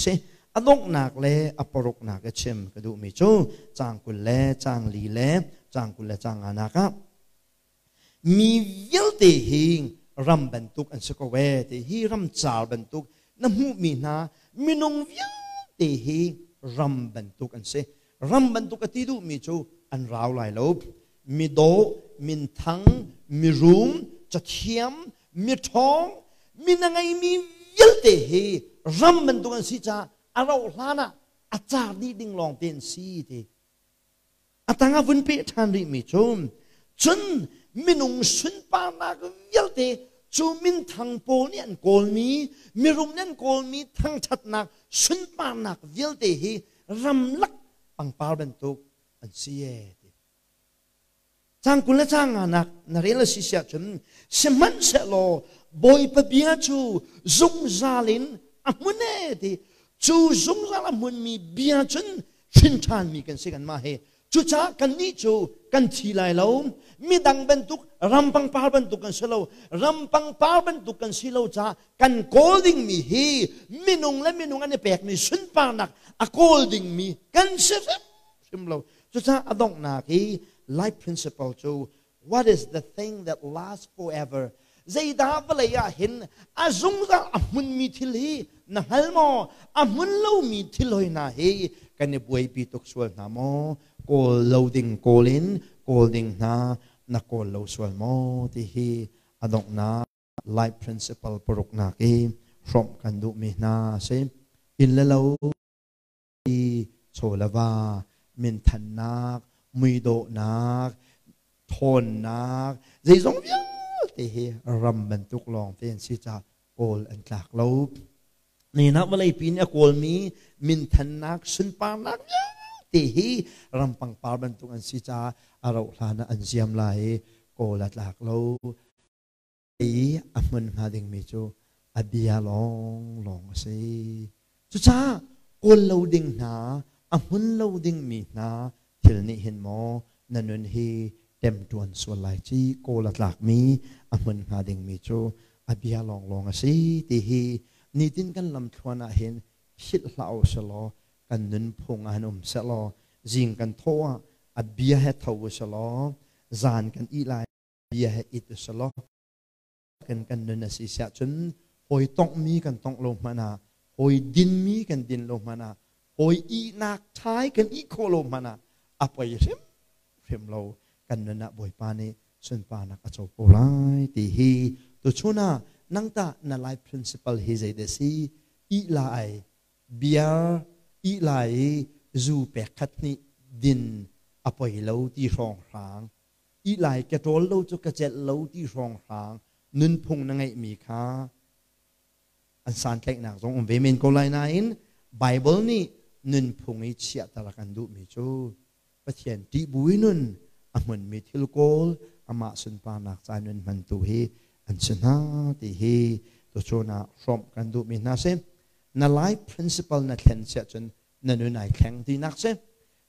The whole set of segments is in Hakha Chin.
Si. A donghnak le a paruknak i chim ka duhmi cu caang 20 le caang li le caang 20 le caang nganak ah mi vialte hi ram bantuk an si ko ee ti hi ram car bantuk na hmuhmi hna minung vialte hi ram bantuk an si. Ram bantuk a ti duhmi cu an rau lai lo. Midawh, minthang, mirum, cathiam, miṭhawng, min a ngeimi vialte hi ram bantuk an si caah a rauh hlan ah a car dih ding lawng te an si ti. A tang ah vun peh ṭhan rihmi cu cun minung sunparnak vialte cu minthang pawl nih an kawlmi, mirum nih an kawlmi thangṭhatnak, sunparnak vialte hi ramlak pangpar bantuk an si ee ti. Cang 20 le cang nganak na rel a si siah cun sihmanhsehlaw Bawipa bia cu zungzal in a hmun ee ti. Cu zungzal a hmunmi bia cun hrin ṭhanmi kan si kanmah hi. Cucaah kannih cu kan thi lai lo. Midang bantuk ram pangpar bantuk kan si lo. Ram pangpar bantuk kan si lo caah kan kawl dingmi hi minung le minung an i pekmi sunparnak a kawl dingmi kan si hrimhrim lo. Cucaah a donghnak hi life principle cu what is the thing that lasts forever? Zeidah vawlei ah hin a zungzal a hmunmi thil hi na hngal maw? A hmun lomi thil hoi hna hi kan i buaipi tuk sual hna maw? Kawl lo ding kawl in kawl ding hna na kawl lo sual maw? Ti hi a donghnak life principle paruknak i hrawmh kan duhmi hna a si. Inn le lo chaw le va, minthannak, muidawhnak, ṭhawnnak, zeizong vialte hi ram bantuk lawng te an si caah kawl an tlak lo. Ni nak vawleipi nih a kawlmi minthannak, sunparnak vialte hi ram pangpar bantuk an si caah a rauh hlan ah an ziam lai i kawl a tlak lo. I a hmun hnga dingmi cu a bia lawnglawng a si. Cucaah kawl lo ding hna, a hmun lo dingmi hna thil nih hin maw na nun hi temtuan sual lai ci kawl a tlakmi a hmun hnga dingmi cu a bia lawnglawng a si ti hi nitin kan lamthluan ah hin philh hlah u selaw kan nunphung ah hin um sehlaw zing kan thawh ah a bia he tho u selaw zan kan ih lai bia he it u selaw kan kan nun a si siah cun hawi tonghmi kan tongh lo hmanh ah hawi dinmi kan din lo hmanh ah hawi ihnak ṭhai kan ih khawh lo hmanh ah a poi hrimhrim lo. Kan nun ah Bawipa nih sunparnak a co ko lai ti hi tuchun ah nang tah na life principle hi zeidah si? Ih lai biar ih lai i zu pek khat hnih din a poi lo ti hrawnghrang ih lai ka ṭawl lo cu ka celh lo ti hrawnghrang nunphung na ngeihmi kha an santlaihnak zong um ve men ko lai nain Bible nih nunphung i chiahter a kan duhmi cu Pathian ṭih bu i nun a hmunmi thil kawl amah sunparnak ca nun hmantu hi an si hna ti hi tuchun ah hrawmh kan duhmi hna si. Na life principle na thlen siah cun na nun ai thleng tinak si.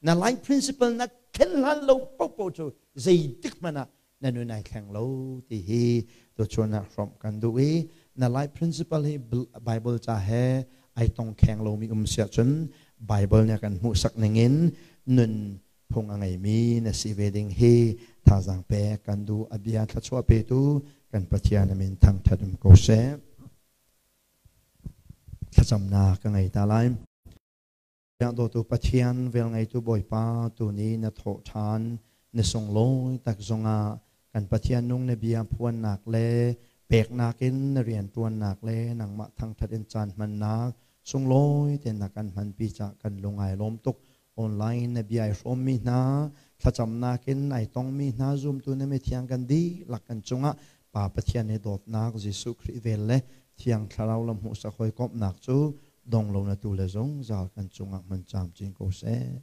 Na life principle na thlen hlan lo paohpaoh cu zeitik hmanh ah na nun ai thleng lo ti hi tuchun ah hrawmh kan duh i na life principle hi Bible ca he ai tong kheng lomi um siah cun Bible nih a kan hmuhsak ningin nun phung a ngeimi na si ve ding hi thazaang pek kan duh. A bia thluachuah petu kan Pathian a min thangṭhat um ko seh. Thlacamnak ka ngei ta lai. Dawtu Pathian, velngeitu Bawipa, tuni na thawh ṭhan, na sunglawi tak zongah kan Pathian nung na bia phuannak le peknak in na rianṭuannak le nangmah thangṭhat in caan hmannak sunglawi tein na kan hmanpi cah kan lung ai lawm tuk. Online na bia ai hrawmmi hna, thlacamnak in ai tongmi hna zumtu na mithiang kan dihlak kan cungah Pa Pathian he dawtnak, Jesuh Khrih vel le Thiang Thlarau lam hmuhsak hawikomhnak cu dong lo na tu le zungzal kan cungah hmun camcin ko seh.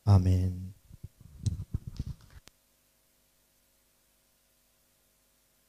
Amen.